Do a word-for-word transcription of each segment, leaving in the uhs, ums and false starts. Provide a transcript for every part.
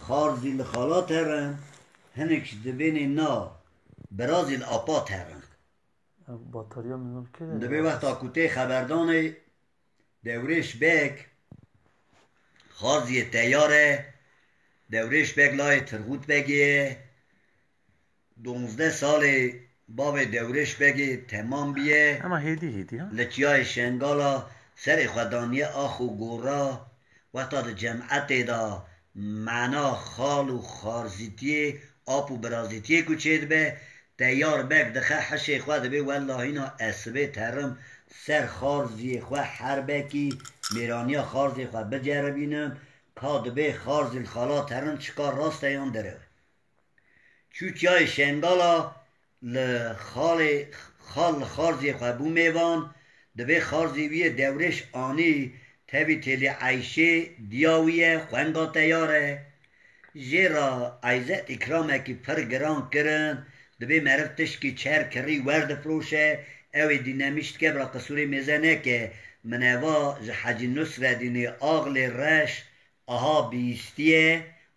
Xarzî li xalat herin, hinek ji dibênê na, birazî li apat herin. Ev batarya min kê de Dibê ya? Wexta ku tê xeberdanê Dewrêş Beg, Xarziyê teyar e, Dewrêş Beg layê Tirxût Begê ye, donzdeh salê bavê Dewrêş Begê temam biye. Ema hêdî hêdî ha? Li çiyayê Şengala serê xwe daniye ax û gora. Wexta di cem'etê de mena xal û xarzîtiyê, ap û birazîtiyê ku çêdibe, Teyar Beg dixe hişê xwe, dibê wellahîna ez sibê terim ser xarziyê xwe herbekî mêraniya xarzê xwe biceribînim, ka dibê xarzî li xala terin çika rast e yan derew e. Çû çiyayê Şengala li xalê, xal li xarziyê xwe bû mêvan, dibê xarzî wî yê Dewrêş anî tevî têlî eyşê diya wî ye, xwenga teyar e. Jê re eyzet îkramekî pir giran kirin, dibê meriv tişkî çer kirî werdifroşe, ew ê dînemîş dike bira qisûrê mêze neke. Min eva ji Hecî Nusredînê Axlê Reş, aha bihîstiye,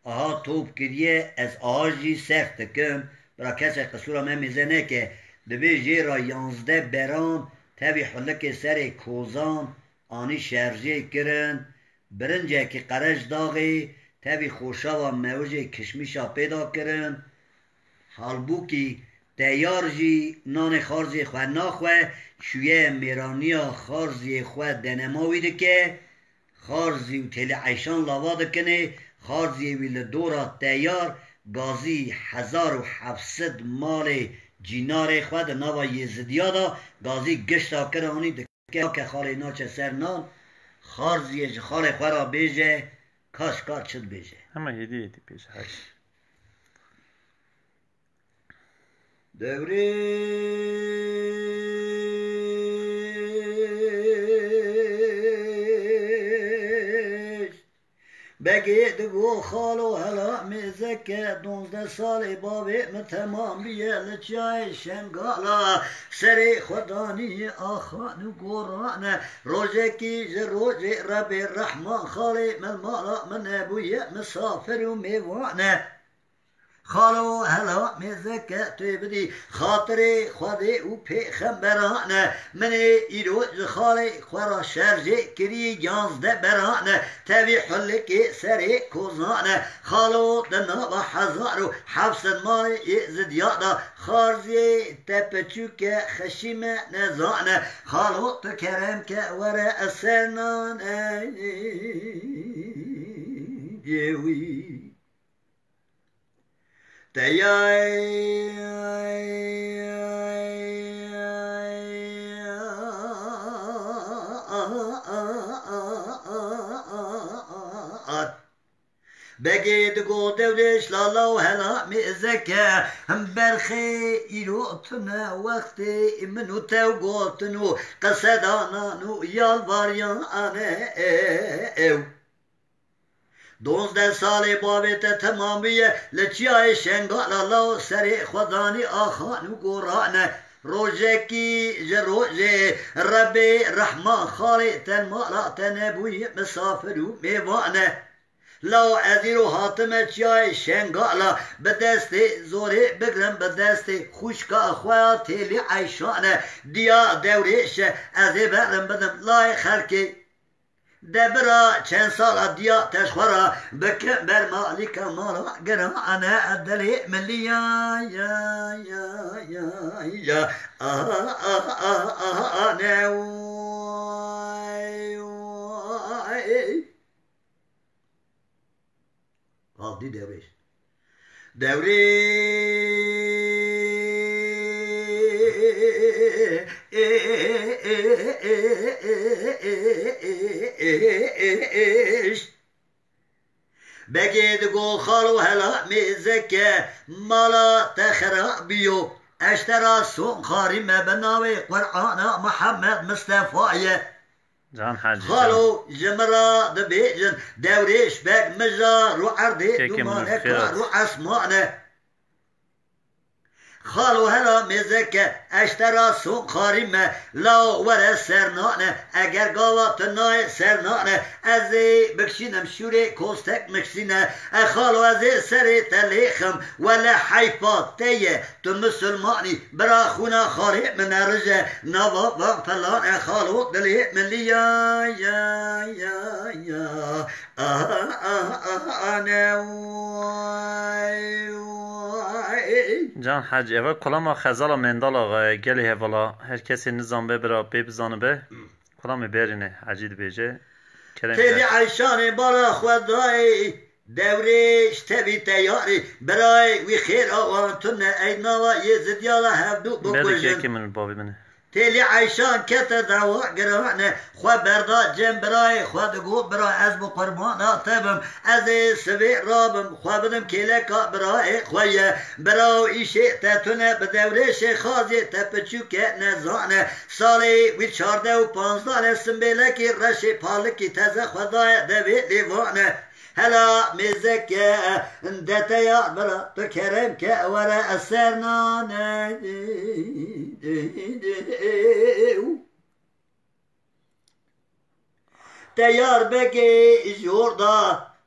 aha top kiriye, ez aha jî serf dikim. Bira kesek qisûra me mêze neke. Dibê jê re yanzdeh beran tevî hulikê serê kozan anî şerjê kirin. Birincekî qereç daxê tevî xoşava mewijê kişmîşa pêda kirin. Halbûkî teyar jî nanê xarziyê xwe naxwe, şûye mêraniya xarziyê xwe denema wî dike. Xarzî û têlî eyşan lava dikinê, xarziyê wî li dora teyar, gazî hezar û heft sed malê cînarê xwe di nava Yêzidiya de gazî gişta kir anî dike, ke xalê naçe ser nan, xarziyê ji xalê xwe re bêje, kaş ka çi dibêje. Hema hêdî hêdî bêje, her şey. Dewrêş Begê digo xalo hela mêzeke, donzdeh salê bavê min temam biye, li çiyayê Şengala serê xwe daniye axan û goran e. Rojekî ji rojê Rebê Rehman xalê min mala min nebûye misafir û mêvan e. Xalo hela mêzeke tu yê bidî xatirê Xwedê û pêxemberan e. Min ê îro ji xalê xwe re şerjê kirî yanzdeh beran e. Tevî hulikê serê kozan e. Xalo di nava hezar û heft sed malê Yêzidiya de xarziyê te piçûk e, xeşî me nezan e. Xalo tu kerem ke were ez ser nan e. Yê wî. Teyay Begê digo Dewrêş lala û hela mêzeke, him berxê îro tune wextê min û tew gotin û qise danan û yalvariyan e ew. Donzdeh salê bavê te temam bûye, li çiyayê Şengala law serê xwe danî axan û goran e. Rojekî ji rojê Rebê Rehman xalê te mala te nebûyî misafir û mêvan e. Law ez îro hatime çiyayê Şengala, bi destê zorê bigrim, bi destê xwişka xwe ya têlî eyşan e. Diya Dewrêş e, ez ê berim bidim layê xelkê. De bira çend sala diya te ji xwe re bikin ber malîka mala giran e dilê milî ya, ya, ya, ya, ya. Ah, ah, ah, ah, ah, ne, vay, vay. Qaldî Dewrêş. Dewrêş. Begê digo xalo hela mêzeke, mala te xerab biyo. Ez te ra son xarî me bi navê Qur'ana Mihemed Mistefa ye. Can Hacî, can. Xalo ji min re dibêjin, Dewrêş Beg mijar û erdê, kêkê min, dumaneka xêrat. Û esman e. Xalo hela mêzeke, ez te ra son xarî me, lao were ser nane, eger gava tu nayê ser nane, ez ê bikşînim şûrê kostek miksîne, e xalo ez ê serê te lêxim, wele heyfa te ye, tu misilmanî, bira xûna xalê min e rije, nava van filan e xalo dilê min lî ya, ya, ya, ya. Ah, ah, ah, ah, ne, vay, vay. Can Hec, eva kulama Xezala Mendal Axa ye, gelê hevala, her kesê nizan be bira pê bizanibe. Kulamê berîne, Hecî dibêje. Kerem Têlî ke. Eyşanê bara xwe dayê, dewrêş tevî teyarê, birayê wî xêr awan tune, ey nava yê zidyala hevdû Belê bikujin. Kekê min, bavê min. Têlî Eyşan kete dawa girane, xwe berda cem birayê xwe digot, bira ez bi qurbana te bim, ez ê sivê rabim, xwe bidim kêleka birayê xwe ye. Bira û îşê te tune, bi dewrêşê xazê te piçûke nezane. Salê wî çardeh û panzdeh e, simbêlekî reşê palikî teze xwe daye devê lêvane. Hela mêzeke, de teyar bira, tu kerem ke were eser nane. Teyar begê ji orda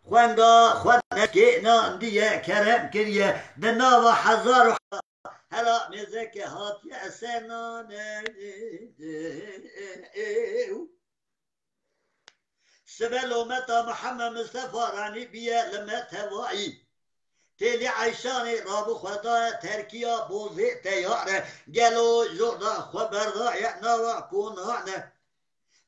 xwenga xwe nekê nandiye, kerem kiriye, di nava hezar û hela mêzeke hatiye eser nane. Sibe lometa Mihemed Mistefa Ranî biye li me tevayî. Têlî Eyşanê rabû xwe daye terkiya bozê teyare. Gelo jorda xwe berdaye nava konane.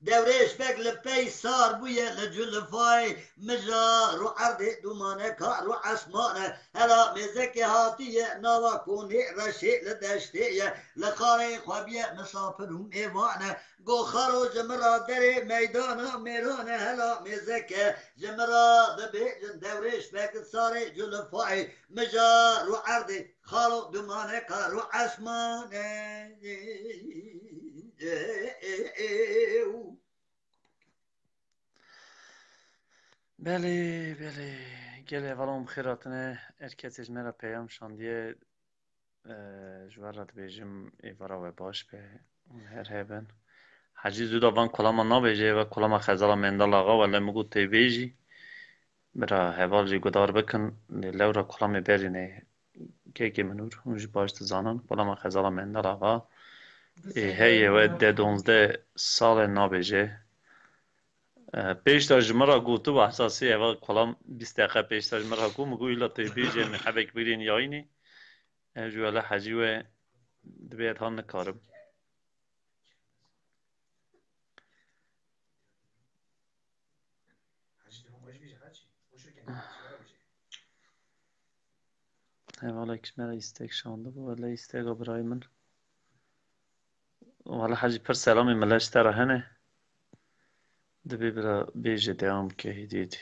Dewrêş beg li pey sar bûye li culifayê. Mijar û erdê dûmaneka ro esmane. Hela mêzekê hatiye nava konê reşê li deştê ye. Li xarê xwe biye misafir û mêvane. Go xalo ji min ra derê meydana mêrane hela mêzeke, ji min ra dibêjin dewrêş vekit sarê culifayê, mijar û erdê, xalo dumaneka ro esmane. Belê, belê. Gelê hevalon bi xêr hatine. Her kesê ji me re peyam şandiye. Ji we re dibêjim, êvara we baş be û her hebin. Hecî zû da van kolama nabêje, eve kolama Xezala Mendal Axa, wele min got tê bêjî. Bira heval jî gudar bikin, lê lewra kolamê berînê kekê min ûr, hûn jî baş dizanin, kolama Xezala Mendal Axa, ê, heye we de donzdeh sal e nabêje. E, pêş de ji min re gotibû, esasî eva kolam bîst deqe pêş de ji min re got, min got, îla tê bêje, min hebek bigirîn yayînê. Ev ji wele hecî we dibê ez han nikarim. Hevalek ji me re îstek şandibû, wele îsteka birayê min. Wele hecî pir selamê millet ji te re hene. Dibê bira bêje dewam bike hêdî hêdî.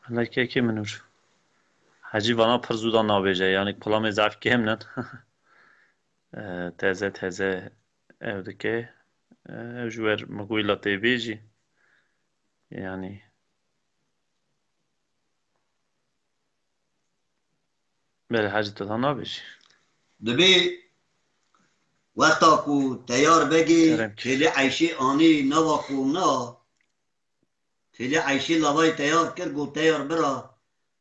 Wele kekê min ûr. Hecî vana pir zû da nabêje, yanî kulamê zaf kêm nin. E, teze teze ew dike. E, ew ji wer min got îla tê bêjî. Yanî. Belê hecî tu da nabêjî. Dibê wexta ku Teyar Begê Kerem kir. Têlî Eyşê anî nava komna, Têlî Eyşê lavayê Teyar kir, got, Teyar bira,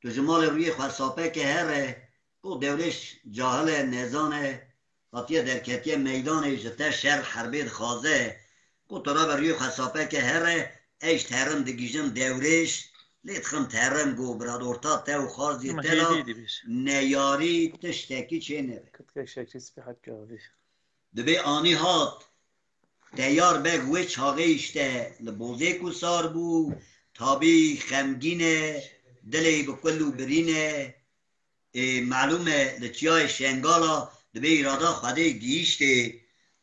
tu ji malê rûyê xwe sapeke here, got, Dewrêş cahil e, nezan e, hatiye derketiye meydanê, ji te şer herbê dixwaze. Got, tu rabe rûyê xwe sapeke here, ez ji terim digihîjim Dewrêş, lê dixim terim, got, bira, di orta te û xaziyê Ama te de hêdî dibêje. Neyarî tiştekî çê nebe. Kitkek şekrî spî hepke avî. Dibê anî hat. Teyar Beg wê çaxê îşte li bozê ku sar bû, tabî xemgîn e, dilê bi kul û birîn e. Ê, melûm e, li çiyayê Şengala dibê îrada Xwedê gihîştê.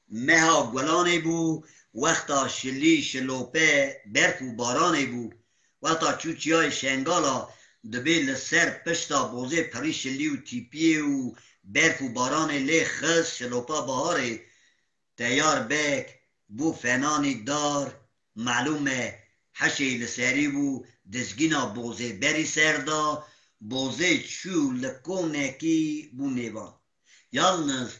Meha gulanê bû, wexta şilî, şilope, berf û baranê bû. Wexta çû çiyayê Şengala dibê li ser pişta bozê pirî şilî û tîpiyê û berf û baranê lê xist, şilopa baharê. Teyar Beg bû fenanî dar, malûm e, heşê li serî bû, dizgîna bozê berî ser da, bozê çû li konekî bû nêvan. Yalniz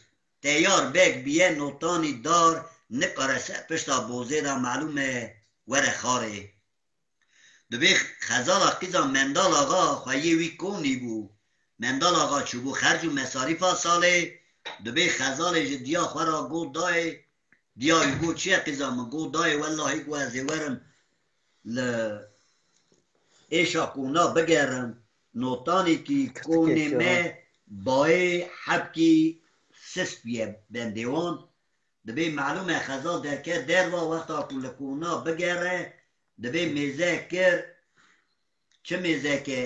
Teyar Beg biye notanî dar, nikare ser pişta bozê de, malûm e, were xarê. Dibê Xezala qîza Mendal Axa xweyê wî konî bû. Mendal Axa çûbû xerc û mesarîfa salê, dibê Xezalê ji diya xwe ra got dayê, diya wî got çi ye qîza min? Got dayê wellahî got ez ê werim li êşa kona bigerim, notanîkî konê me bayê hebkî sist bûye bendê wan. Dibê malûm e Xezal derket derva, wexta ku li kona bigere, dibê mêze kir, çi mêzeke,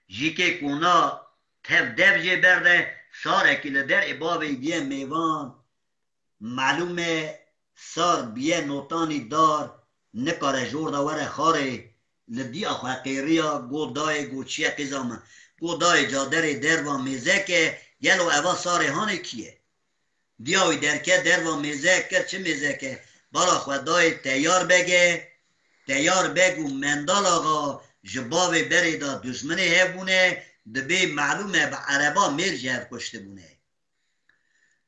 jîkê kona tev dev jê berde, sarekî li derê bavê biye mêvan. Malûm e sar biye notanî dar, nikare jor de were xarê, li diya xwe qêriya, got dayê, got çi ye qîza min? Got dayê ca derê derva mêzeke, gelo eva sarê hanê kî ye? Diya wî derket derva mêze kir, çi mêzeke? Bala xwe dayê Teyar Bege. Teyar Beg û Mendal Axa ji bavê berê de dijminê hev bûne, dibê malûm e bi ereba mêr ji hev kuştibûne.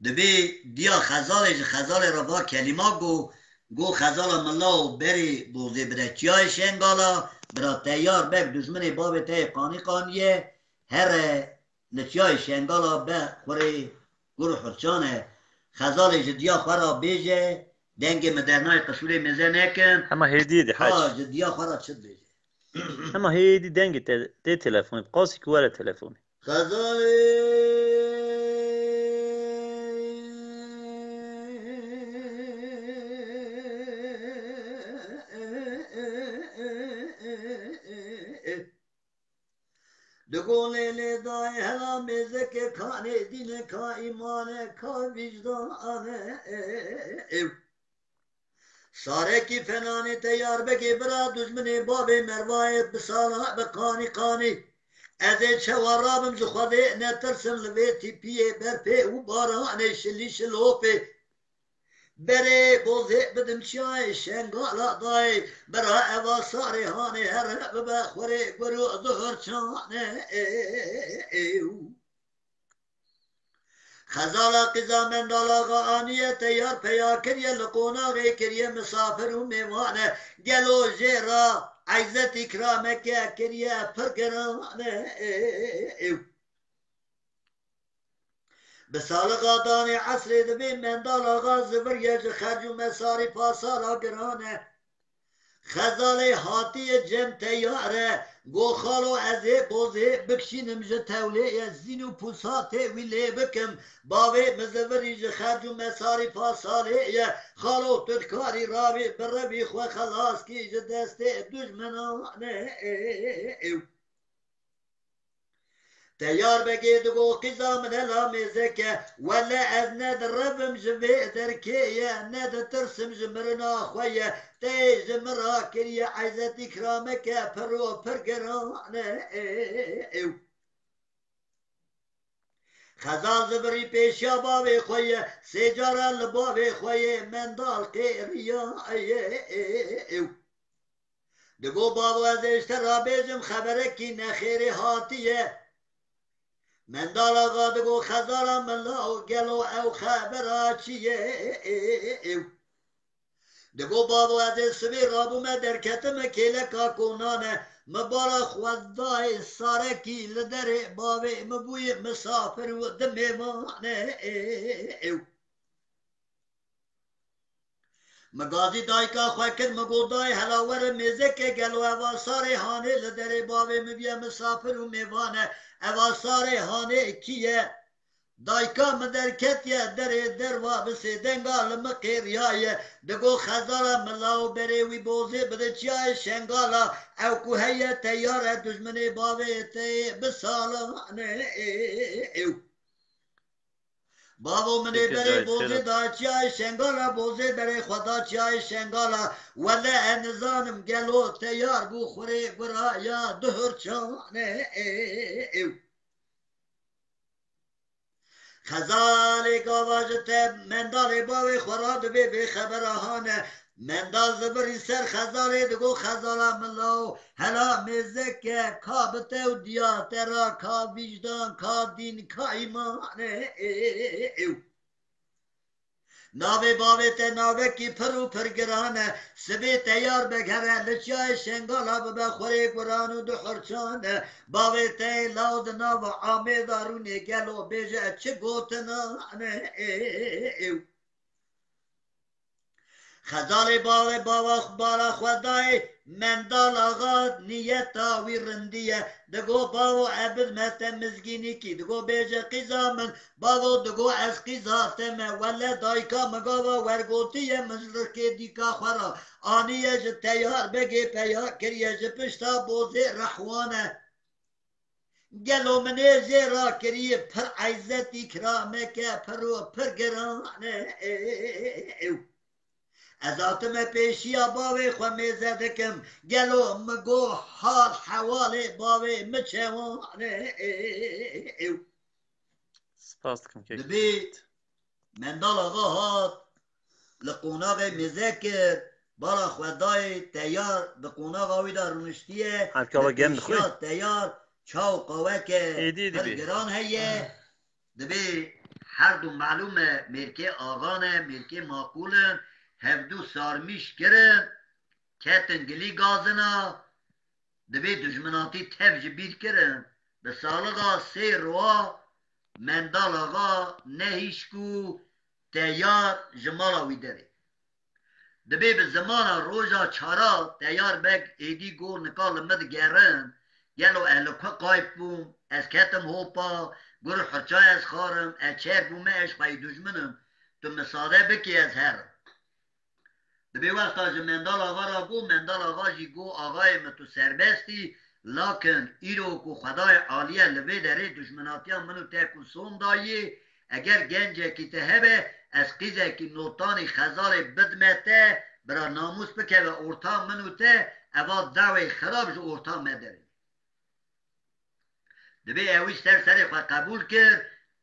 Dibê diya Xezalê ji Xezalê re va kelîma got, got Xezala mila û berê bozê bide çiyayê Şengala, bira Teyar Beg dijminê bavê te yê qanî qaniye, here li çiyayê Şengala be xurê gur û hurçan e. Xezalê ji diya xwe re bêje, dengê min dernayê qisûrê mêze nekin. Hema hêdî dî, ha, hec. Ji diya xwe re çi dibêje? Hema hêdî dengê te tê telefonê, bi qasî ku were telefonê. Xezalê. Digo lê lê dayê hela mêzeke, ka nêdîne, ka îmane, ka vîcdane. Sarekî fenanê Teyar Begê bira, dujminê bavê Mervayê bi sala bi qanî qanî. Ez ê çewa rabim ji Xwedê netirsim, li vê tîpiyê berfê û baranê, şilî şilopê. Berê bozê bidim çiyayê Şengala dayê, bira eva sarê hanê here bibe xurê gur û zuhur çanê. Xezala qîza Mendal Axa aniye, Teyar peya kiriye, li qonaxê kiriye misafir û mêvan e. Gelo jê re eyzet îkrameke kiriye pir giran e. Bi salixa danê esrê dibê Mendal Axa ziviriye, ji xerc û mesarîfa sala giran e. Xezalê hatiye cem Teyar e, go xalo ez ê bozê bikişînim ji tewlê ye, zîn û pûsatê wî lê bikim. Bavê min zivirî ji xerc û mesarîfa salê ye. Xalo tu dikarî ravî birevî xwe xelas kî ji destê dujminan e. Teyar Begê digo qîza min hela mêzeke, wele ez ne direvim ji vê derkê ye, ne ditirsim ji mirina xwe ye. Te ji min ra kiriye eyzet îkrameke pir û pir giran e. Xezal zivirî pêşiya bavê xwe ye, sê cara li bavê xwe yê Mendal qêriya ye. Digo bavo ez ê ji te ra bêjim, xeberekî nexêrê hatiye. Mendal Axa digo Xezala mila û gelo ew xebera çi ye? Digo bavo ez ê sibê rabûme derketime kêleka konan e. Min bala xwe dayê sarekî li derê bavê min bûye misafir û di mêvan e. Min gazî dayika xwe kir, min got dayê hela were mêzeke, gelo eva sarê hanê li derê bavê min biye misafir û mêvan e. Eva sarê hanê kî ye? Dayika min derketiye derê derva bi sê denga li min qêriyaye. Digo Xezala mila û berê wî bozê bide çiyayê Şengala. Ew ku heye Teyar e, dujminê bavê te yê bi salan e. Bavo min ê berê bozê da çiyayê Şengala, bozê berê xwe da çiyayê Şengala. Wele ez nizanim gelo Teyar bû xurê gura ya duhur çane. Xezalê gava ji te mendalê bavê xwe ra dibê bê xebera hane. Mendal zibirî ser Xezalê digo, Xezala min law, hela mêzeke, ka bi te û diya te ra, ka vîjdan, ka dîn, ka îman. Navê bavê te navekî pir û pir giran e. Sibê teyar beg here li çiyayê Şengala bibe xurê guran û du hurçan e. Bavê te yê law di nava Amêda rûnê gelo bêje çi gotinan e. Xezalê bavê bava xwe, bara xwe dayê Mendal Axa, niyeta wî rindî ye. Digo bavo, ez bidme te mizgînîkî. Digo bêje qîza min. Bavo, digo ez qîza te me. Wele dayika min gava wergotiye, min ji rikê dîka xwe ra aniye, ji teyar begê peya kiriye, ji pişta bozê rehwan e. Gelo min ê jê ra kirî pir ezzet, îkrameke pir û pir giran e. Ez hatime pêşiya bavê xwe mêze dikim. Gelo mi go hal hewalê bavê mi çewan e? Spas dikim kek. Dibê Mendal Axa hat, li qonaxê mêze kir, bara xwe dayê teyar, di qonaxa wî de rûniştiye, Herkala li gem dixwe. Pêşiya teyar çaw qaweke Êdî pir dibê. Giran heye. Dibê her du melûm e, mêrkê axa ne, mêrkê maqûl in, hevdu sarmîş kirin, ketin gilî gazina, dibê dijminatî tev ji bîr kirin. Bi salixa sê roa Mendal Axa nehişk û teyar ji mala wî derê. Dibê bi zimana roja çara teyar beg êdî got, nika li min digerin, gelo ez li ku qayp bûm, ez ketim hopa, gur hirça ez xarim, ez çer bûme, ez ji xwe yî dijmin im, tu misade bikî ez herim. Dibê wexta ji Mendal Axa ra got, Mendal Axa jî got, axayê min tu serbest î, lakin îro ku Xwedayê Alî ye li vê derê dijminatiya min û te ku son dayê, eger gencekî te hebe, ez qîzekî notanî Xezalê bidme te, bira namûs bikeve orta min û te, eva dawê xirab ji orta me derê. Dibê ewî ser serê xwe qebûl kir,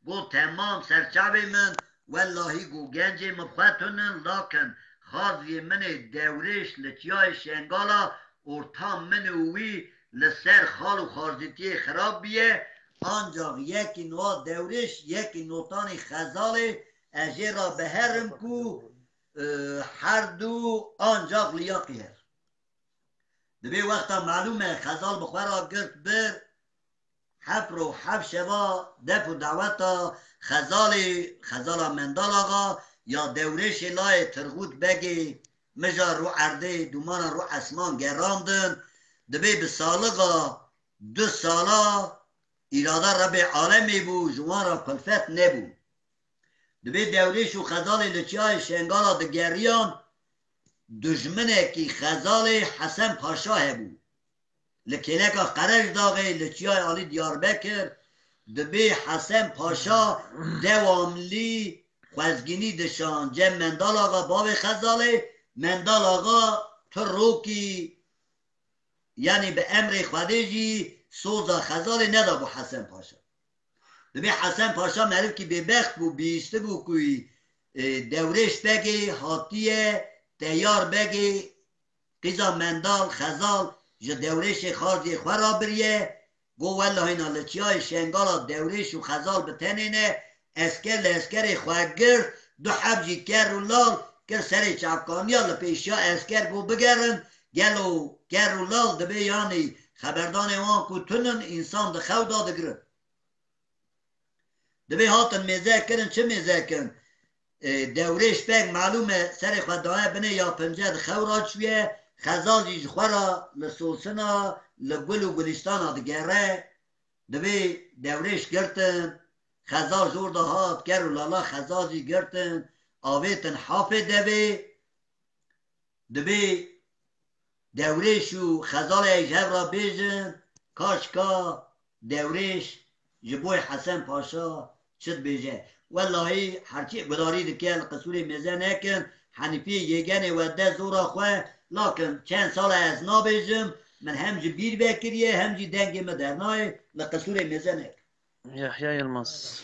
got, temam serçavê min, wellahî got, gencê min xwe tun in, lakin xaziyê min ê Dewrêş li çiyayê Şengala orta min û wî li ser xal û xarzîtiyê xirab bûye, ancax yekî niha Dewrêş, yekî notanî Xezalê, ez jê re biherim ku, e, her du ancax liyaqî her. Dibê wexta melûm e, Xezal bi xwe re girt bir, heft roj heft şeva def û daweta Xezalê, Xezala Mendal Axa ya Dewrêşê layê Tirxût Begê, mija rû erdê, dûmana rû esman gerandin. Dibê bi salixa du sala îrada Rebê alemê bû, ji wan re kulfet nebû. Dibê Dewrêş û Xezalê li çiyayê Şengala digeriyan, dijminekî Xezalê Hesen Paşa hebû. Li kêleka Qerejdaxê li çiyayê alî Diyarbekir, dibê Hesen Paşa dewamlî xwezgînî dişan cem Mendal Axa bavê Xezalê, Mendal Axa tu rokî, yanî bi emrê Xwedê jî soza Xezalê nedabû Hesen Paşa. Dibê Hesen Paşa merivkî bêbext bû, bihîstibû ku, e, Dewrêş Begê hatiye Teyar Begê, qîza Mendal, Xezal ji Dewrêşê xarziyê xwe rabiriye, got, wellahîna li çiyayê Şengala Dewrêş û Xezal bi tenê ne, esker li eskerê xwe girt, du heb jî ker û lal kir serê çavkaniya, li pêşiya esker got, bigerin, gelo ker û lal dibê yanî xeberdanê wan ku tun in, însan di xew de digirin. Dibê hatin mêze kirin, çi mêze kirin? E, Dewrêş Beg, malûm e, serê xwe daye binê ya pince, di xew ra çûye, Xezal jî ji xwe ra li sosina, li gul û gulîstana digere. Dibê Dewrêş girtin, Xezal ji orda hat, ker û lala Xezal jî girtin, avêtin hafê devê. Dibê Dewrêş û Xezalê ji hev re bêjin, kaşka Dewrêş ji bo Hesen Paşa çi dibêje. Wellahî herçî gudarî dike, li qisûrê mêze nekin, Henîfiyê yêgenê we de zora xwe, lakin çend sal e ez nabêjim, min hem ji bîr vekiriye, hem jî dengê min dernayê, li qisûrê mêze nekin. Yahya Yilmaz.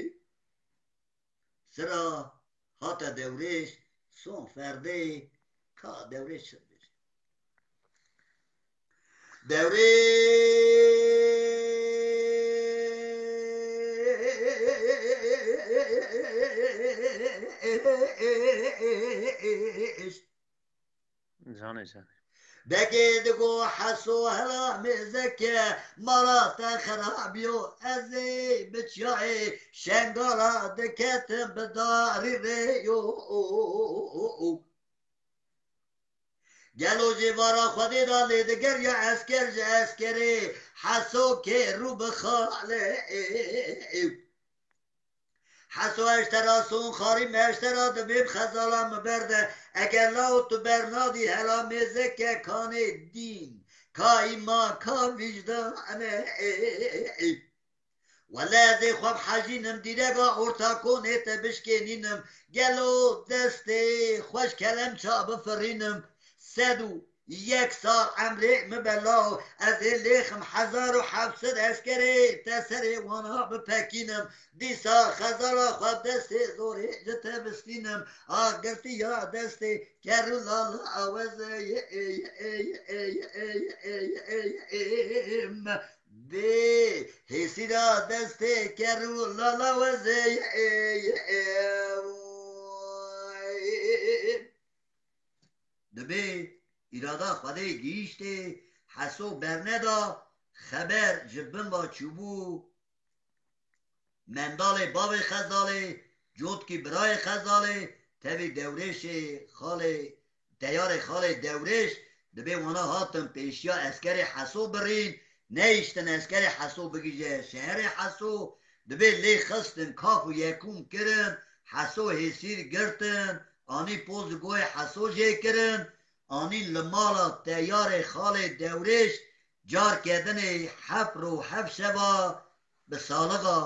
Sira hate Dewrêş, son ferdê ka Dewrêş çi dibêje. Dewrêş. Canê, canê. Begê digo Heso hela mêzeke, mala te xerabiyo, ez ê bi çiyayê Şengala diketim bi darî rê yo. Gelo jê vara Xwedê da lê digeriya esker ji eskerê Heso kê rû bi xalê. Heso eştera son xarî me eştera dibêm xezala mi berde. Eger law tu bernadî hela mêzeke kanê dîn, ka îman, ka vîcdanê. Wele ez ê xwe bihejînim, dîrega ortakonê te bişkênînim. Gelo destê xwe ji kelemça bifirînim. Sed û yek sal emrê min be law, ez ê lêxim hezar û heft sed eskerê te serê wana bipekînim. Dîsa xezala xwe destê zorê ji te bistînim. A girtiya destê ker û lala wezê. Bê hêsîra destê ker û lala wezê. Dibê îrada Xwedê gihîştê, Heso berneda, xeber ji bin ve çûbû. Mendalê bavê Xezalê, cotkî birayê Xezalê, tevî Dewrêşê xalê, teyarê xalê Dewrêş, dibê wana hatin pêşiya eskerê Heso birîn, nehiştin eskerê Heso bigihîje şeherê Heso, dibê lê xistin kaf û yekûm kirin, Heso hêsîr girtin, anî poz û goyê Heso jê kirin, anîn li mala teyarê xalê Dewrêş, carke dinê heft roj heft şeva bi salixa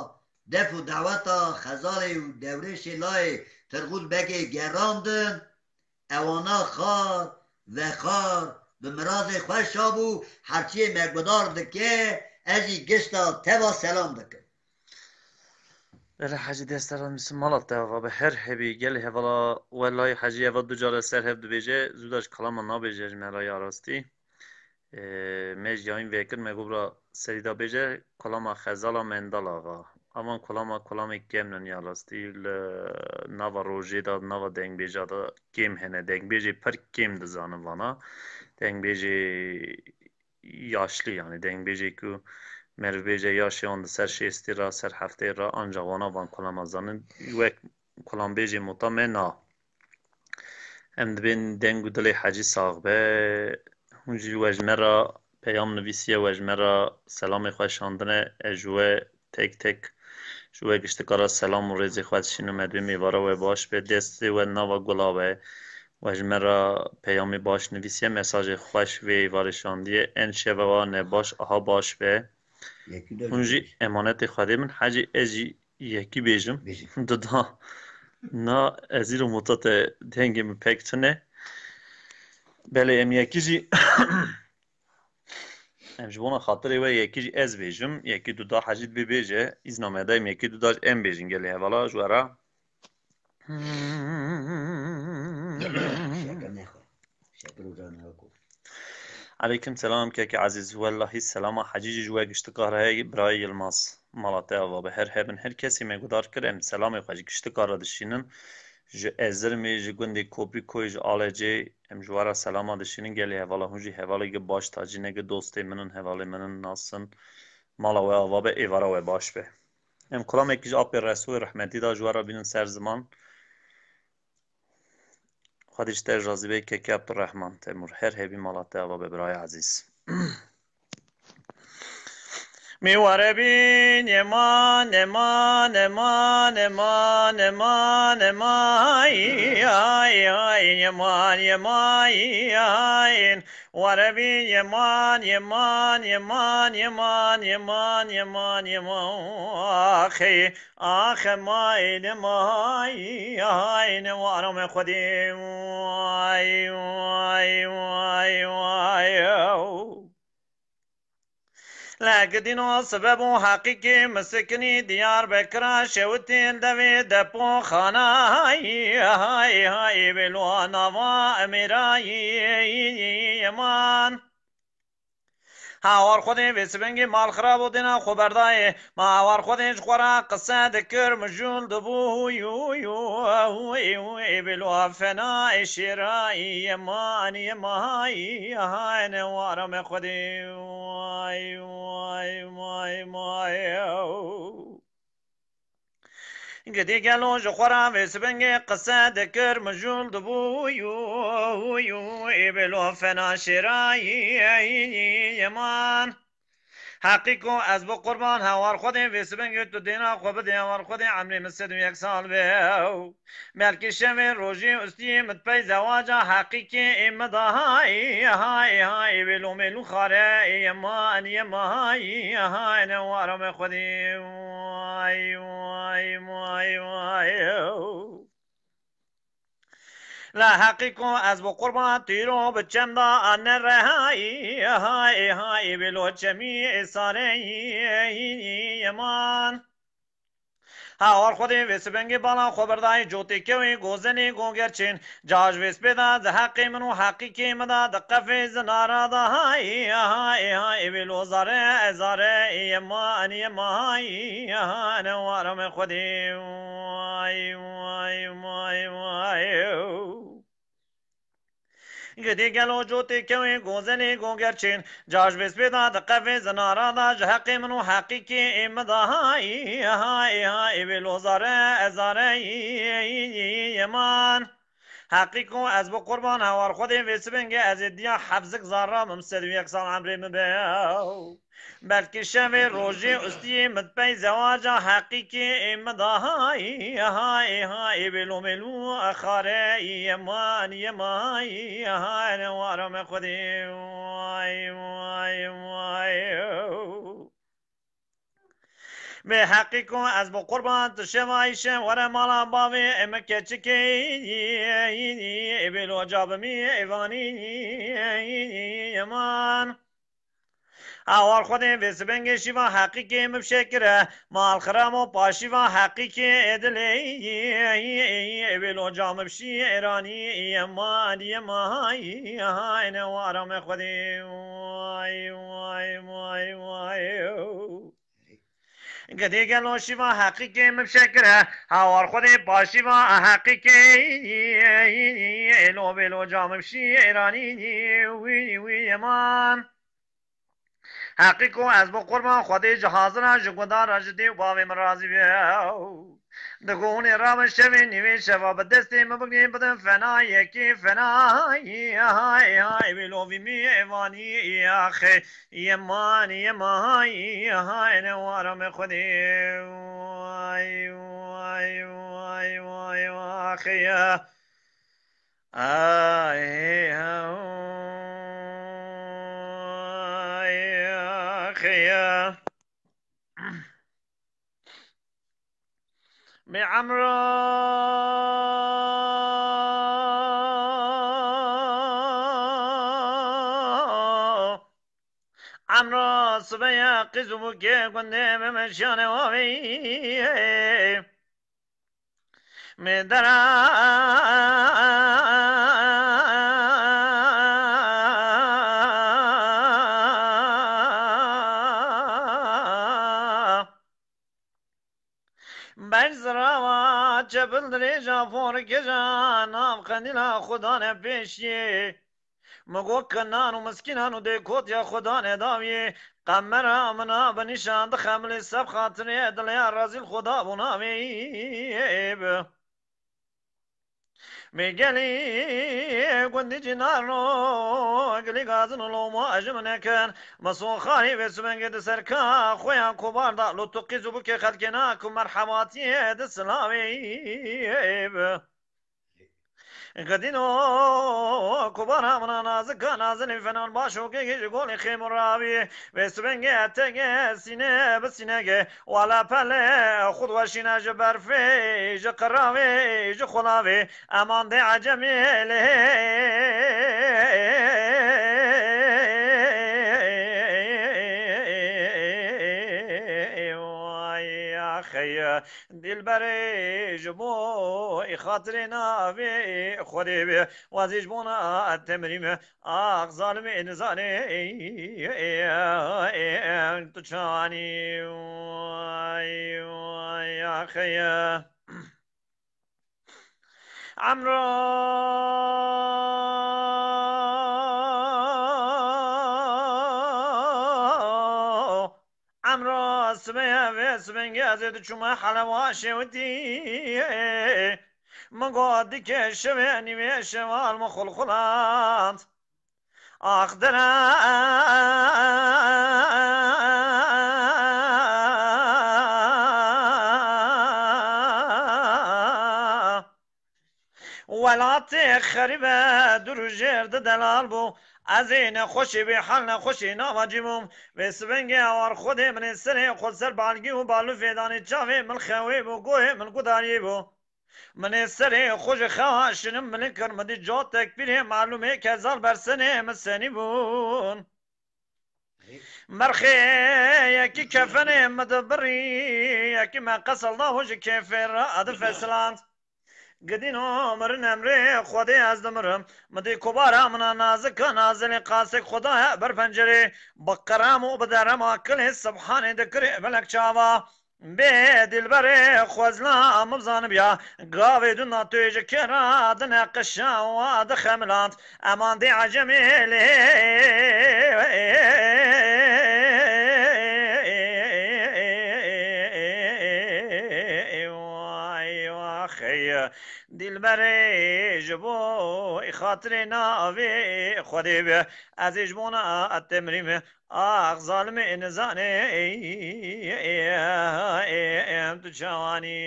def û daweta Xezalê û Dewrêşê layê Tirxûl Begê gerandin, ewana xar vexar bi mirazê xwe şabû, herçiyê me gudar dike, ez jî gişta teva selam dikim. Belê Hecî, dest te razî, mala te ava be, her hebî gelê hevala. Welay Hecî, eva du cara ser hev dibêje, zû da ji kalama nabêje ji me re ya rastî. Ee, me ji yayîn vekir, me gobra serî da bêje, kolama Xezala Mendal Axa. Avan kolama, kolamê kêm nin ya rastî, li nava rojê de, nava dengbêja de kêm hene. Dengbêjê pir kêm dizanin vana. Dengbêjê yaşlî, yanî dengbêjê ku meriv bêje yaşê wan di ser şêstî re, ser heftê re, ancax wana van kolama zanin. Wek kolambêjê mota me na. Em dibên deng û dilê Hecî sax be. Hûn jî we ji me re peyam nivîsiye, we ji me re selamê xwe şandine. Ez ji we tek tek, ji we giştika re selam û rêzê xwe dişînim. Me dibêm êvara we baş be. Destê we nava gula be. We ji me re peyamê baş nivîsiye, mesajê xweş vê êvarê şandiye. En şeva wa ne baş, aha baş be. Yekî de Hûn jî jî. Emanetê Xwedê min. Hecî, ez jî yekî bêjim. Bêjim. Dida. Na, ez îro mota te dengê min pek tune. Belê, em yekî jî, em ji bona xatirê we yekî jî ez bêjim. Yekî duda Hecî dibê bêje. Îzna me de em yekî duda jî em bêjin gelê hevala ji we re. Şeker nexwe. Şeker û can nexwe. Aleykum selam kekê ezîz. Wellahî selama Hecî jî ji we giştika re heye, birayê Yilmaz. Mala te ava be. Her hebin, her kesî me gudar kir, em selamê xwe ji giştika re dişînin. Ji Ezirmê, ji gundê Koprîkoyê, ji Alecê, em ji we re selama dişînin. Gelê hevala hûn jî hevaleke baş tacî neke, dostê min in, hevalê min in, nas in. Mala we ava be, êvara we baş be. Em kulamekî ji apê Resoyê rehmetî da ji we re bînin ser ziman. Xwedî ji te razî be kekê Abdurrahman Temur. Her hebî mala te ava be birayê ezîz. Mi ware bin yeman, yeman, yeman, yeman, yeman, ay, ay, ay, yeman, yeman, ay, ay. Ware bin yeman, yeman, yeman, yeman, yeman, yeman, yeman, axê, axe mayne may, ay, ne wara me Xwedê, ay, ay, ay, ay, ay. Lê gidîno sebeb û heqîkê misikinî Diyarbekira şewitî li devê depoxana, hay, hay, hay, bêlo nava Emêrayî yeman. Hawar Xwedê vê sibengê mal xirab û dêna xwe berdayê. Ma hawar Xwedê ji xwe re qise dikir, mijûl dibû, hûy, hûy, hûy, hûy, hûy, bêlo fena ê şêrayî yeman, yeman, hay, hay, ne wara me Xwedê, ay, ay, ay, ay, ay. Gidî gelo ji xwe re vê sibengê qise dikir, mijûl dibû, yû, yû, ê bêlo fena şêrayî yeman. Heqî ku ez bi qurban hewar Xwedê vê sibengê tu dêna xwe bidê hewar Xwedê emrê min sed û yek sal be. Belkî şevê rojê ustiyê min pey zewaca heqîkê ê min da hay, hay, hay, bêlo mêlû xare ê yeman, yeman, hay, hay, ne wara me Xwedê, ay, ay, ay, ay. La heqî ku ez bi qurban tîro bi çem da ane re hay, hay, hay, bêlo çemî ê sare yeman. Hawar Xwedê vê sibengê bala xwe berdayê cotê kewê gozenê gogerçên. Ca ji vê spê de di heqê min û heqîkê min de di qefê zinara de hay, hay, hay, ê bêlo zare, zare, ê yema, enî yema, hay, hay, ne wara me Xwedê, ay, ay, ay, ay. Gidê gelo cotê kewê gozenê gogerçên, ca ji vê spê de di qevê zinara de ji heqê min û heqîkê ê min de hay, hay, hay, ê bêlo zare, ez zare, yeman. Heqî ku ez bi qurban hewar Xwedê vê sibengê ez ê diya hefzik zarra bim sed û yek sal emrê min be. Belkî şevê rojê ustiyê min pey zewaca heqîkê ê min da hay, hay, hay, bêlo mêlû xare yeman, yeman, hay, ne wara me Xwedê, ay, ay, ay. Bê heqî ku ez bi qurban tu şevayî şev were mala bavê ê min keçikê, ê bêlo ca bimî ê vanî yeman. Hawar Xwedê vê sibengê şîva heqîkê min bişekire, mal xiramo paşîva heqîkê dilê wê lo camim şîranî manî mahayê wara me Xwedê. Way, way, way, way. Gedê gelo şîva heqîkê min bişekire, hawar Xwedê paşîva heqîkê lo bê lo camim şîranî wî wî yeman. Heqîko ez bi qurban Xwedê ji hazira ji gundara ji dê û bavê min razî be. Digo hûnê rabin şevê nîvê şeva bi destê min bigirîn bidin fena yekê fena. Hay hay wî lovî mêvanî axê yeman yeman hay ne wara me Xwedê. Ay ay ay ay axê ya. Ay, ay, axê ya. Bi Emro, Emro sibeya qîz û bûkê gundê me meşiyane wavê. Mêdera ber zirava çepil dirêja forkeja nav qendîla xwe dane pêşiyê. Min got kinan û miskînan û dêkotiya xwe dane dawiyê. Qemera min a bi nîşan dixemilê seb xatirê dilê ya rezîl xwe dabû navê bi. Mêgelî gundî cînano gilî gazin û loma ji min nekin. Mesoxarî vê sibengê di ser ka xwe ya kobar da lo tu qîz û bikê xelkê na ku merhebatiyê di silavê bi. Gedîno kubara mina nazika nazinî fenan baş û kekê ji golê xêmû ravî. Vê sibengê etege sîne bi sînege wala pele xud weşîne ji berfê, ji qiravê, ji xulavê. Eman dê ecemê lê. Way axê. Dilberê ji bo xatirê navê Xwedê be, wazî ji bona temrî me. Ax zalimê nizanê tu çanî. Ay, ay, axê ye. Emro. Emro sibê vê sibengê ez ê diçûme helewa şêwitî. Min got dike şevê nîvê şeval min xulxulant. Ax dere. Welatê xerîbe dûr û jêr di delal bû. Ez ê nexweşê bê hal nexweşê nava cî bûm. Vê sibengê awar Xwedê min ê serê xwe ser balgî û balûfê danê çavê min xewê bû, goyê min gudariyê bû. Min ê serê xwe ji xewa şinim min kir, min dî cotek pîrê malûmê kezal bersenê min senî bûn. Merxê yekî kefenê min dibirî, yekî me qesel da hû ji kêfê re difesiland. Gidîno mirin emrê Xwedê ez dimirim. Min dî kubara mina nazika nazinê qasek Xwedaya ber pencerê. Bi qerem û bi derema kilê Sibhanê dikirê belek çava. Bê dilberê xwezla min bizanibiya, gavê duna tu yê ji kê re dineqişa wa dixemiland. Eman dê ecemê lê. Way, waxey. Dilberê ji bo xatirê navê Xwedê be. Ez ê ji bona temrî me. Ax zalimê nizane em tu çawanî.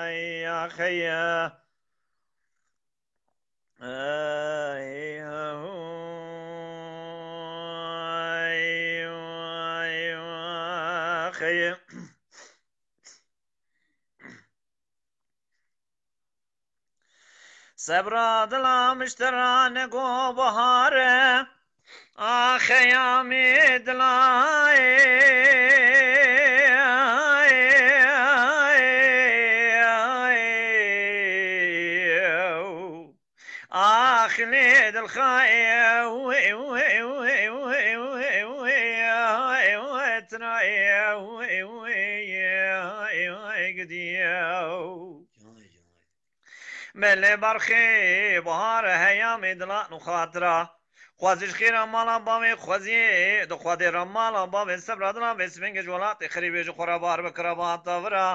Ay, axey. Ay, ay, ay, axey. Sebra dila min ji te re nego bahar e. Ax ya me dilayê. Ax lê dilxayê. Tirayê. Gidiyê. Belê berxê bahar heya mê dilan û xatira. Xwezî ji xêra mala bavê xweziyê, di xwedê re mala bavê sebra dila vê sibêngê ji welatê xerîbê ji xwe re bar bikira bihata vira.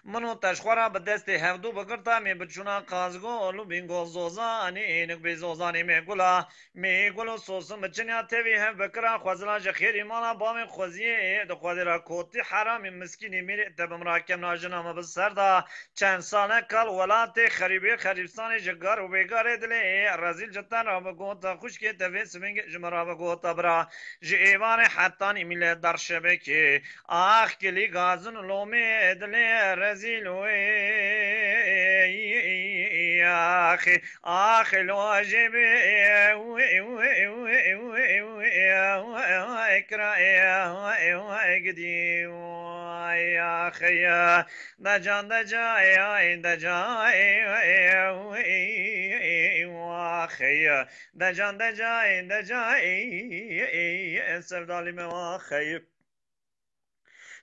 Min û te ji xwe re bi destê hevdû bigirta mê biçûna Qazgol û Bîngol Zozanî, nik bê Zozanî mê gula. Mê gul û sosin bi çinya tevî hev bikira xwezila ji xêrî mala bavê xweziyê, di xwedê re kotî heramî miskînî mîrê te bi min re kemna jina min bi ser da. Çend sale kal welatê xerîbê xerîbstanê ji gar û bêgarê dilê rezîl ji te re bigota, xwişkê te vê sibêngê ji min re bigota bira. Ji êvarê hetanî mîle der şebekê. Ax kilî gazin lomê dilê rezîl wê. Axê, axê lo jê bi. Kira gidî. Axê. Decan decayê, decayê, waxê, decan decayê, decayê, sevdalî me waxê.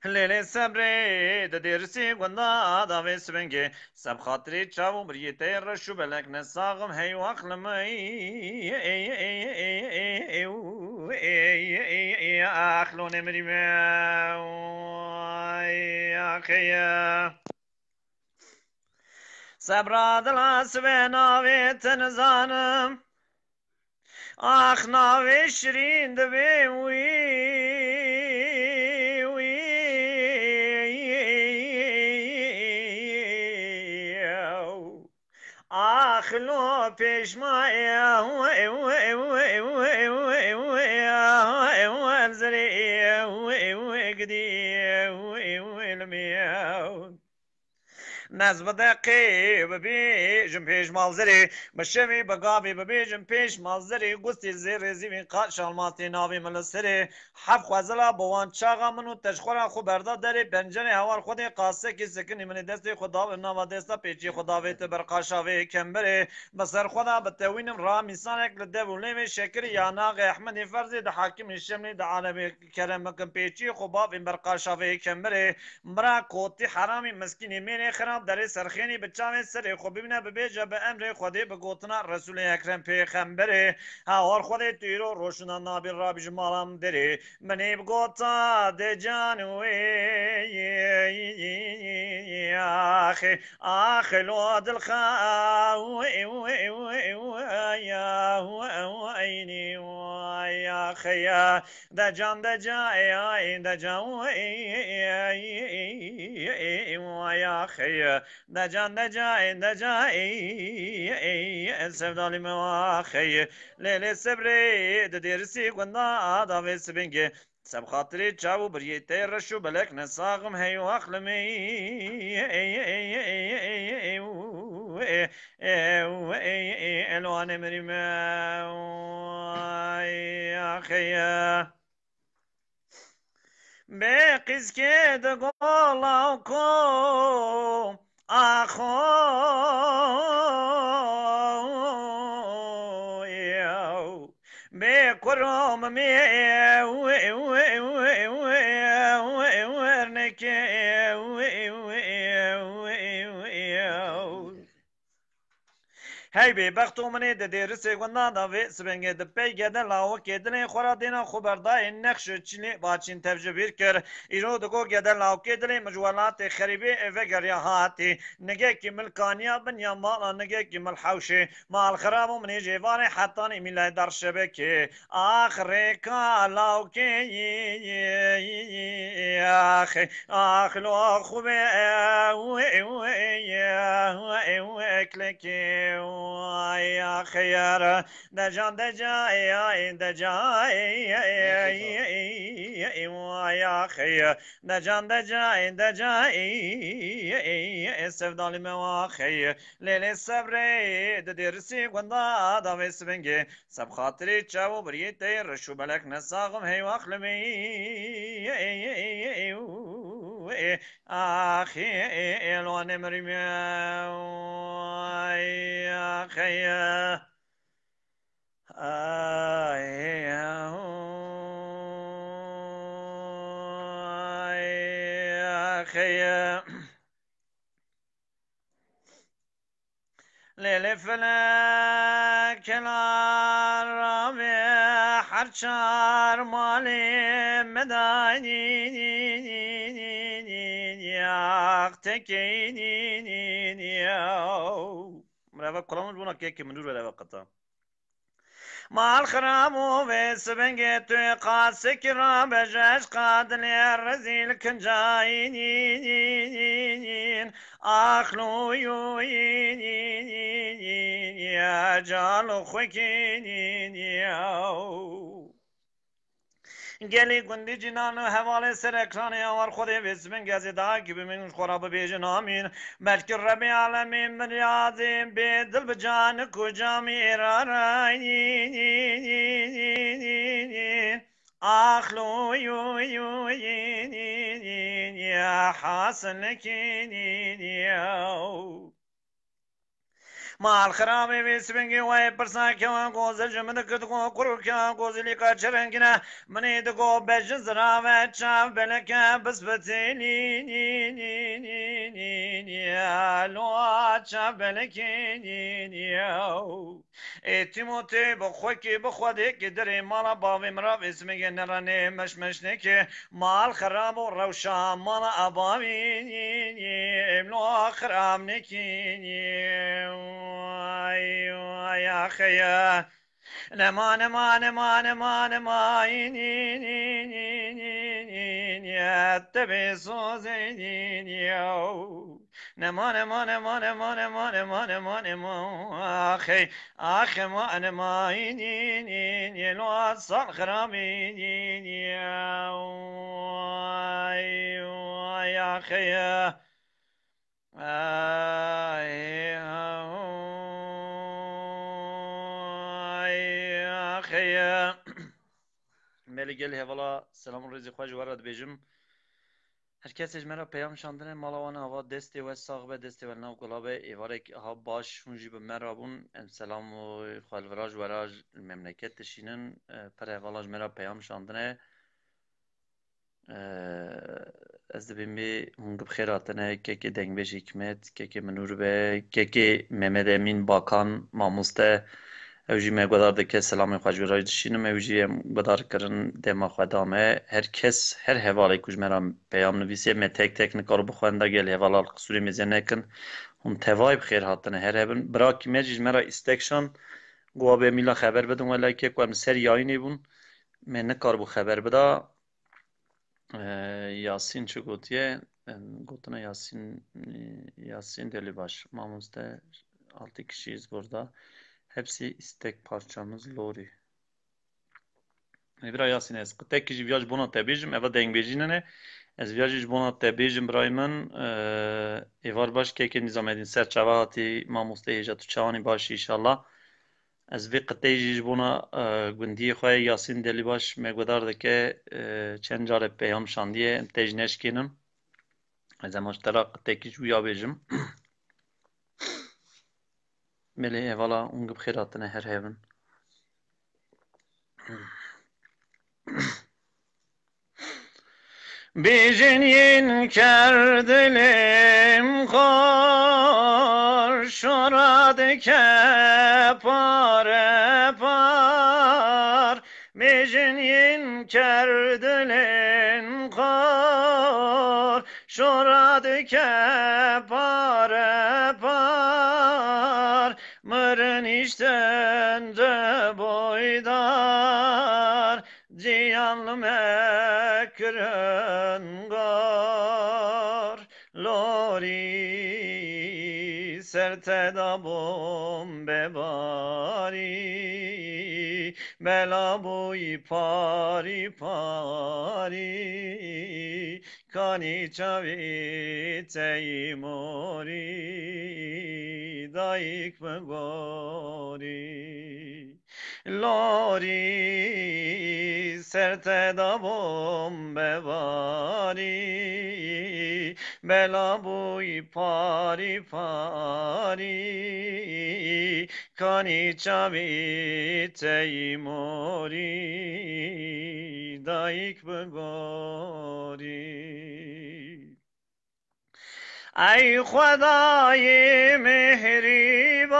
Lêlê sebrê di dêrisî gunda davê sibingê, seb xatirê çav û biriyê te reş û belek ne saxim hey wax li me. Axlonê mirî me. Axê. Sebra dila sibê navê te nizanim. Ax navê şirîn divê wî, wî. Ax lo pêşma zirê gidî li me. Nez bi deqê bibêjim pêş malzerê, bi şevê bi gavê bibêjim pêş malzerê, gustê zêrê zîvî qat şalmatê navê min li serê. Hef xwezila bi wan çaxa min û te ji xwe re xwe berda derê pencerê hewar xwedê qasekî sikinî min ê destê xwe davê nava desta pêçiyê xwe davê te berqaşavê kemberê. Bi ser xwe de bi tewînim ra mîsanek li dev û lêvê şekirî ya naxê Ehmedê Ferzê di hakimê Şemlê di alemê kerem bikin pêçiyê xwe bavên berqaşavê kemberê. Bira kotî heramî miskînî mêrê xirab derê serxênî bi çavê serê xwe bibîne bibêje bi emrê Xwedê bi gotina Resûlê Ekrem Pêxemberê. Hawar Xwedê tu îro roşina nabî rabî ji mala min derê. Minê bi gota de can wê axê axê lo dilxa wê wê wê wê ya wê wê wê ya xeya. Decan decayê, decan waya xeye. Decan decayê, decayê, sevdalî me wa xeye. Lêlê sebrê di dêrisî gunda davê sibingê. Seb xatirê çav û biriyê te reş û belek ne saxim hey wax li me. Elwanê mirî me. Xeye. Bê qîzkê di gola ku axo. Bê kuro mimê wernekê. Hey bêbexto min ê di dêrisê gundan de vê sibengê di pey gede lawikê dilê xwe re dêna xwe berdayê nexş û çilê baçîn tev ji bîr kir. Îro digo gede lawikê dilê min ji welatê xerîbê ê vegeriya hatî. Nigekî mil kaniya bin ya mala nigekî mil hewşê. Mal xirab û min ê jêvarê hetanî mîlay dar şebekê. Ax rêka lawkê yî, ax, ax lo xwe be, eklekê. Ay axeyr, decan decay, ay decay, ay axeyr, decan decay, decay, sevdalî me axeyr, lêlê sebrê di dêrisî gunda davê sibingê, seb xatirî çav û biriyê tey reş û belek nesaxim hey waxlimî. Axî, ê, ê, lo ne mirî me. Ay, axeye. Ay, ay, axeye. Lêlê felek kelar rabe her çar malê me daynî yaq tekînî. Merhaba, kulamız buna kekê minûr ve deva qata. Mal xirab û vê sibingê tu qasekî rabe ji eşqa dilê rezîl kincayînîn. Axlûyûyîn, calo xwekînîn. Gelî gundî cînan û hevalê ser ekranê ya war Xwedê vê sibingê ez ê dayakî bimîn û ji xwe re bibêjin amîn. Belkî Rebê Alemî min yazî bê dil bi canik û camî êrarayî. Axlûyûyî, hasilkînî. Mal xirabê vê sibingê wayê pirsa kewa goze ji min dikir dixwe kurke gozilîka çi rengine. Minê digo bejin zirave çav beleke bisbitêlî. Lo çav belekê. Ê Tîmotê bi xwekê bi Xwedê ki derê mala bavê min ra vê simegê nerenê meşmeşnekê. Mal xerab û rewşa mala abavî. Em lo xirab nekî. Ay, ay, axeye. Nema, nema, nema, nema, nema, in, in, in, in, in, in, ya, te bê sozê, in, in, ya. Nema, nema, nema, nema, nema, nema, nema, nema, axê, axê, ma, nema, in, in, in, in, lo, sal xirab, in, in, ya. Ay, ay, axê, ya. Ay, ay, axê. Belê gelî hevala, selam û rêzê xwe ji we re dibêjim. Her kesê ji me re peyam şandine, mala wan ava destê we sax be, destê we li nav gula be, êvarek ha baş hûn jî bi me re bûn. Em selam û xwe li vira ji we re ji memleket dişînin. E, pir hevala ji me re peyam şandine. Ez dibêm bê hûn bi xêr hatine, kekê dengbêj Hikmet, kekê Minûr be, kekê Mehmet Emîn Bakan, mamoste, ew jî me guhdar dike, selamê xwe ji wî re dişînim, ew jî em guhdar kirin, dema xwe da me. Her kes, her hevalê ku ji me re peyam nivîsiye, me tek tek nikaro bixwenda, gel hevala li qisûrê mêze nekin. Hûn tevayê bi xêr hatine, her hebin. Birakî me jî ji me re îstek şand, ku abê mîla xeber bidin, wela kek ku em li ser yayînê bûn, me nikaribû xeber bida. Ee, Yasîn çi gotiye? Em, gotina Yasîn, e, Yasîn Delîbaş. Mamoste, altı kişiyiz burada. Hepsi istek parçamız Lori. E, bira Yasîn, ez qitekî jî viya ji bona te bêjim. Eva dengbêjî nene. Ez viya jî ji bona te bêjim, birayê min. Ee, êvar baş, kekê Nîzamedîn ser çava hatî, mamoste hêja tu çawanî baş înşallah. Ez vê qiteyê jî ji bona, e, gundiyê xwe Yasîn Delîbaş me guhdar dike, e, çend care peyam şandiye, em tê jî neşkênin. Ez ema ji te re qitekî ji wî ya bêjim. Belê hevala, hûn bi xêr hatine, her hebin. Bêjin yên ker dilêm xor, şora dike pare par. Bêjin yên ker dilêm xor, şora dike pare par. Mirin îşten de boydar, ciyan li me kirin gar. Lorî ser te da bombe barî, bela bûyî parî parî, kanî çavî te yî morî, dayik bi gorî. Lorî ser te da bombe barî, bela bûyî parî parî, kanî çavî te yî morî, dayik bi gorî. Ey Xwedayê mihrîban,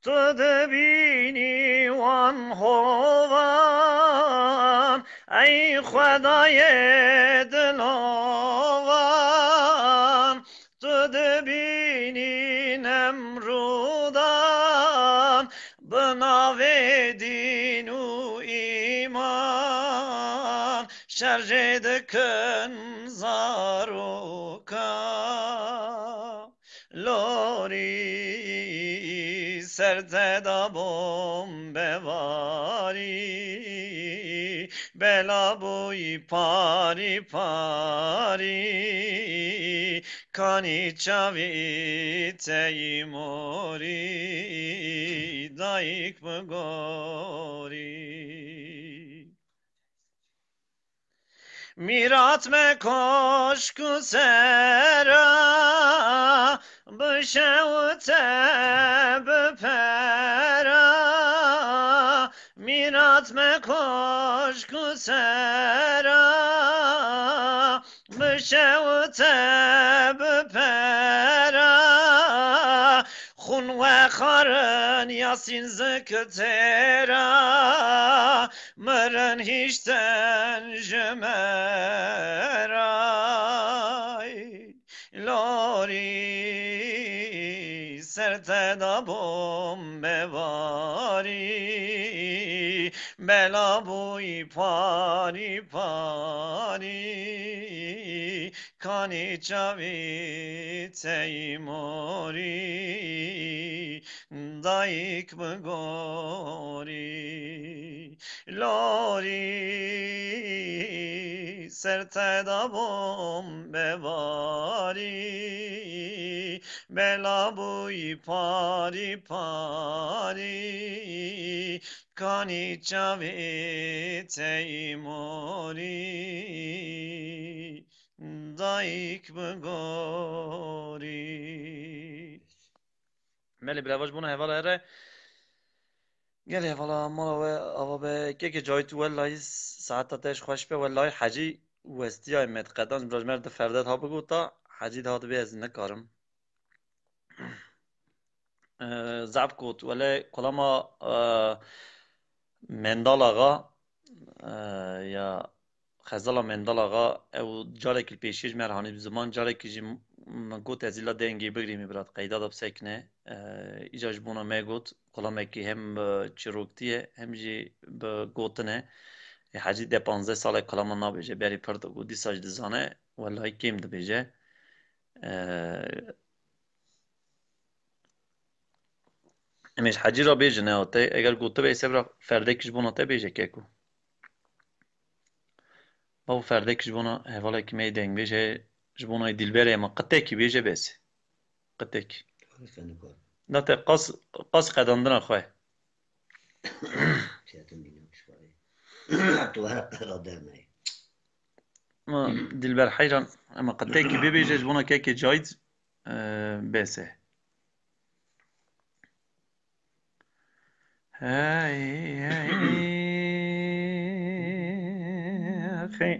tu dibînî wan hovan. Ey Xwedayê dilovan, tu dibînî Nemrûdan. Bi navê dîn û îman şerjê dikin zarokan. Lorî ser te da bombe barî, bela bûyî parî parî, kanî çavî te yî morî, dayik bi gorî. Mîrat me koşk û sera, bi şewite bi pera. Mîrat me koşk û sera, bi şewite bi pera. Xûn wexarin Yasîn zik têra, mirin hiştin ji me re. Lorî ser te da bombe barî, bela bûyî parî parî, kanî çavî te yî morî, dayik bi gorî. Lorî ser te da bombe barî, bela bûyî parî parî, kanî çavê te yî morî, dayik bi gorî. Belê, birava ji bona hevala here. Gelê hevala mala we ava be. Kekê Cahit, wellayî saeta te ji xweş be. Wellayî Hecî westiya me diqedan ji bira ji me re di ferde diha bigota. Hecî diha dibê ez nikarim. Ee, zaf got. Wele kolama, ee, Mendal Axa, ee, ya Xezala Mendal Axa, ew carekî li pêşiyê ji me re hanî bi ziman, carekî jî min got ez îla dengê bigirî, min bira qeyda de bisekine. Ee, îca ji bona me got, kulamekî hem bi çîroktî ye, hem jî bi gotin e. Ê Hecî de panzdeh sal e kulama nabêje, berî pir digot, dîsa jî dizane, welahî kêm dibêje. Ee, Em ê ji Hecî re bêjin, e, te, eger gotibe, sebra ferdek ji bona te bêje, keko. Bavo, ferdek ji bona hevalekî me yê dengbêj heye, ji bona yê Dîlberê, ema qitekî bêje, bes e. Qitekî. Xwesta nikar. Na te qas, qas qedandina xwe. Ketin bîne pişka. Tu her qeda dernayê. Ma Dilber Heyran, ema qitekî bibêje ji bona kekê Cahit, e, bes e. Hey, hey, hey.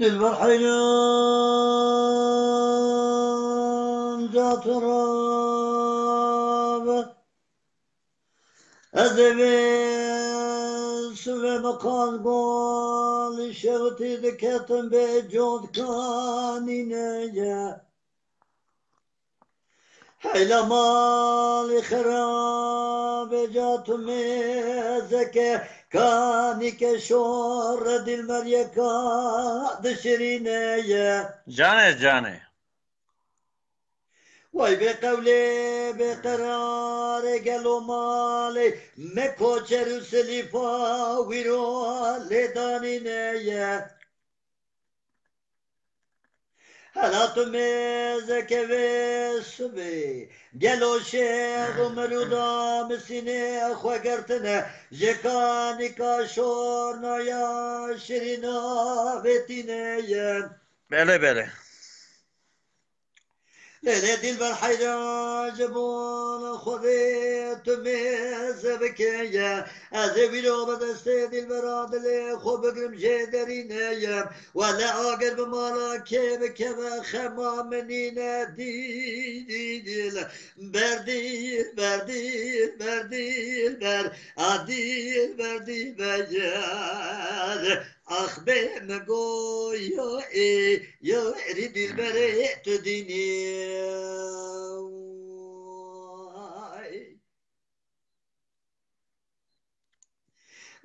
Dilber heyran, ca tu rabe. Ez ê vê sivê miqan gol şewitî diketim bê cot kanîne ye. Heyla malê xerabê ca tu mêzeke, kanîke şor dîlmer yeka dişirîne ye. Canê, canê. Way bê qewlê, bê qerarê gelo malê me koçer û silîfa wîro lê danîne ye. Hela tu mêzeke vê sibê, gelo şêx û mirûda misînê xwe girtine, ji kanîka şornaya şirîna vê tîne ye. Belê, belê. Lê lê dîlber heyran ji bona Xwedê tu mêze bike ye. Ez ê wîro bi destê dîlbera dilê xwe bigrim jê derîne ye. Wele agir bi mala kê bikeve xema min nîne dîl. Ber dîl, ber dîl, ber dîl, ber. A dîl, ber dîl, ber yer. Ax bê min goyo ê, yo êrî dîlberê tu dînî.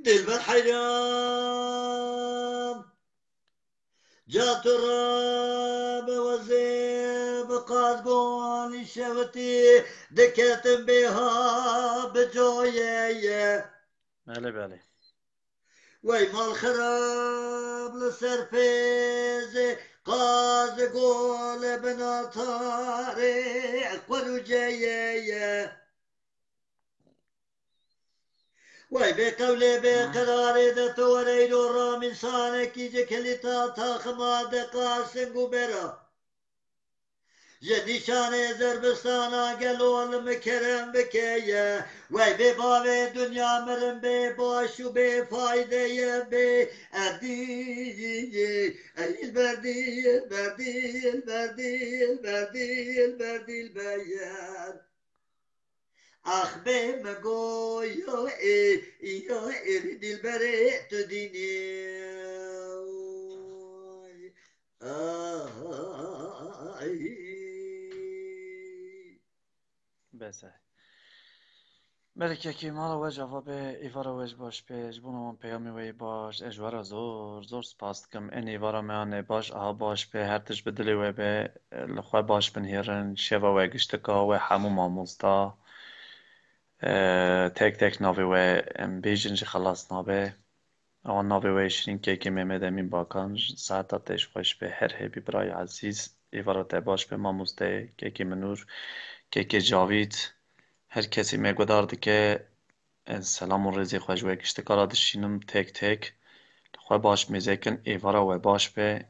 Dilber heyran. Ca tu re bi wezê bi qazgonî şewitî diketin bêha bi coyê ye. Belê, belê. Wey mal xerab li ser pêzê qaz gole binatarê qwer û ceye ye. Wey bê qewlê bê qerarê de tu were îro ramîsanekî ji kilîta taxima de qasing û bera. Ji nîşanê zerbistana gelo li min kerem bike ye. Wey bê bavê dinya mirin bê baş û bê fayde ye bê edî. Ey berdîl, berdîl, berdîl, berdîl, berdîl beyer. Ax bê min goyo ê, yo êrî dîlberê tu dînî. Ay. Bes e. Belê kekê mala we ji ava be, êvara we jî baş be, ji bona wan peyamê we yê baş, ez ji we re zor, zor spas dikim. Ên êvara me anê baş, aha baş be, her tişt bi dilê we be, li xwe baş binihêrin, şeva we giştika we hemû mamosta, e, tek tek navê we, em, bêjin jî xelas nabe. Ewan navê we yê şirîn kekê Mehmet Emîn Bakan, saeta te ji xweş be, her hebî birayê ezîz, êvara te baş be mamoste, kekê Minûr, kekê Cavît, her kesî me guhdar dike, ez selam û rêzê xwe ji we giştika re dişînim tek tek. Li xwe baş mêze kin, êvara we baş be.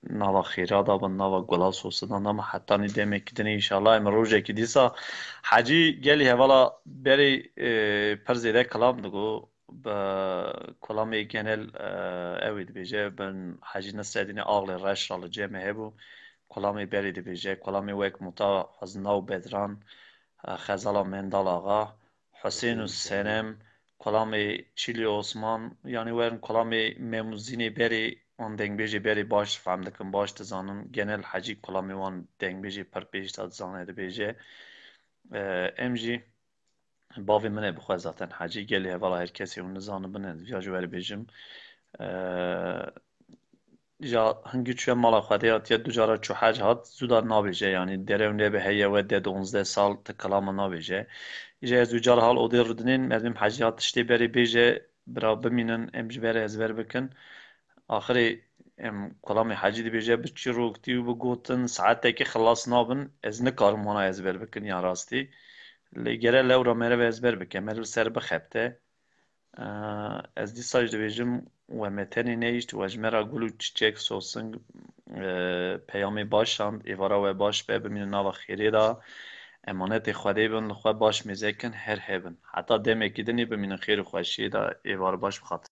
Nava xêra da bin, nava gula sosi da, nama hetanî demekî dinê înşallah em rojekî dîsa. Hecî gelî hevala berê, e, pir zêde kilam digo. Bi kulamê genel, e, ew ê dibêje, bin Hecî Nisredînê Axlê Reş ra li cem me hebû. Kulamê berê dibêje, kulamê wek Muta Xwezna û Bedran, e, Xezala Mendal Axa, Husên û Senem, kulamê Çîlî Osman, yanî werin kulamê Memûzînê berê, wan dengbêjê berê baş fehm dikin, baş dizanin. Genel Hecî kulamê wan dengbêjê pir pêş de dizane, dibêje. E, em jî Bavê min e bi xwe zaten Hecî. Gelê hevala her kesê hûn nizanibin, ez viya ji we re bêjim. Eee, ja hingî çûye mala Xwedê hatiye du cara çû hec hat, zû da nabêje, yanî derew nebe heye we de duwazdeh sal ti kilama nabêje. Îja ez du cara hal odê rûdinên, merdim Hecî hat tiştê berê bêje, bira bimînin, em ji berê ezber bikin. Axirê em kulamê Hecî dibêje, bi çîroktî û bi gotin saetekê xilas nabin, ez nikarim wana ezber bikin ya rastî. Lê gere lewra meriv ezber bike, meriv ser bixebite. Eee, ez dîsa jî dibêjim, we me tenê nehişt, we ji me re gul û çiçek, sosing, eee, peyamê baş şand, êvara we baş be, bimînin nava xêrê de. Emanetê Xwedê bin, li xwe baş mêze kin, her hebin. Heta demekî dinê bimînin xêr û xweşiyê de, êvar baş bi xatir.